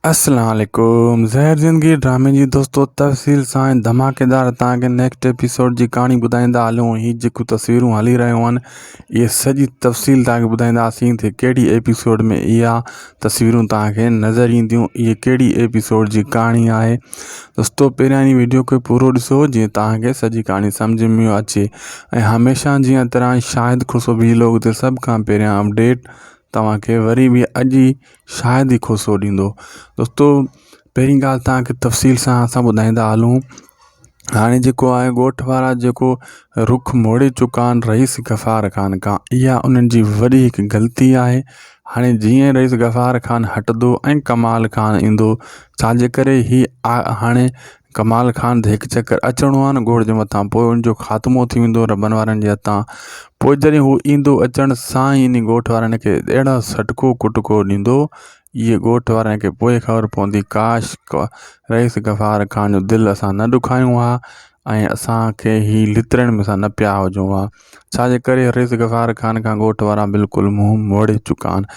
السلام عليڪم زهر زندگي ڊرامي جي دوستو تفصيل سان ۽ ڌماڪيدار توهان کي نيڪسٽ ايپيسوڊ جي ڪهاڻي ٻڌائيندا هلون هي جيڪو تصويرون هلي رهيون آهن اهي سڄي تفصيل توهان کي ٻڌائينداسين ته ڪهڙي ايپيسوڊ ۾ اها تصويرون توهان کي نظر اينديون اهي ڪهڙي ايپيسوڊ جي ڪهاڻي آهي دوستو پهريان هي ويڊيو کي پورو ڏسو جيئن توهان کي سڄي ڪهاڻي سمجھ ۾ اچي ۽ هميشه جيئن طرح شاهد کوسو وي لوگ تي سڀ کان پهريان اپڊيٽ توهان کي وري به اڄ ئي شايد ئي کوسو ڏيندو. دوستو پهرين ڳالهه توهان کي تفصيل سان اسان ٻڌائيندا هلون هاڻي جيڪو آهي ڳوٺ وارا جيڪو رخ موڙي چڪا آهن رئيس غفار خان کان اها انهن جي وڏي هڪ غلطي آهي هاڻي جيئن رئيس غفار خان هٽندو ۽ ڪمال خان ايندو ڇاجي ڪري هي هاڻي ڪمال خان ته هڪ چڪر اچڻو آهي نه گهوڙ جي مٿان پوء ان جو خاتمو ٿي ويندو ربن وارن جي هٿان پوء جڏهن هو ايندو اچڻ سان ئي انهي ڳوٺ وارن کي اهڙا سٽڪو ڪٽڪو ڏيندو اهي ڳوٺ وارن کي پوء خبر پوندي ڪاش رئيس غفار خان جو دل اسان نه ڏکايون ها ۽ اسانکي هي لترن ۾ اسان نه پيا هجون ها ڇا جي ڪري رئيس غفار خان کان ڳوٺ وارا بلڪل منهن موڙي چڪا آهن.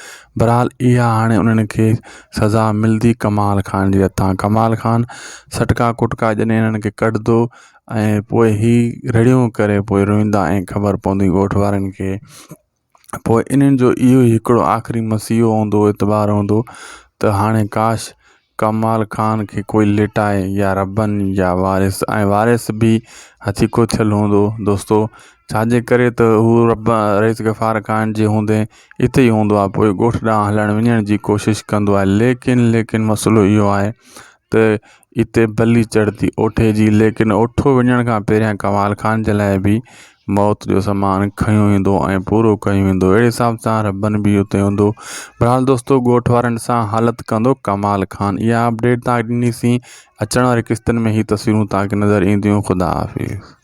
بھرحال اها هاڻي انهن کي سزا ملندي ڪمال خان جي هٿان. ڪمال خان سٽڪا ڪٽڪا جڏهن انهن کي ڪڍندو ۽ پوء هي رڙيون ڪري پوء روئيندا ۽ خبر پوندي ڳوٺ وارن کي پوء انهن جو اهو ئي هڪڙو آخري مسيحو هوندو اعتبار هوندو ته هاڻي ڪاش ڪمال خان کي ڪوئي ليٽائي يا ربن يا وارث ۽ وارث به هٿيڪو ٿيل هوندو دوستو ڇاجي ڪري ته هو رب رئيس غفار خان جي هوندي اتي ئي هوندو آهي پوء ڳوٺ ڏانهن هلڻ وڃڻ جي ڪوشش ڪندو آهي ليڪن ليڪن مسئلو اهو آهي ته اتي بلي چڙهندي اوٺي جي ليڪن اوٺو وڃڻ کان پهريان ڪمال خان جي لاء به موت جو سامان کنيو ويندو ۽ پورو ڪيو ويندو اهڙي حساب سان ربن به اتي هوندو بھرحال دوستو ڳوٺ وارن سان حالت ڪندو ڪمال خان اها اپڊيٽ تان ڏني سين اچڻ واري قسطن ۾ هي تصويرون تان کي نظر اينديون خدا حافظ.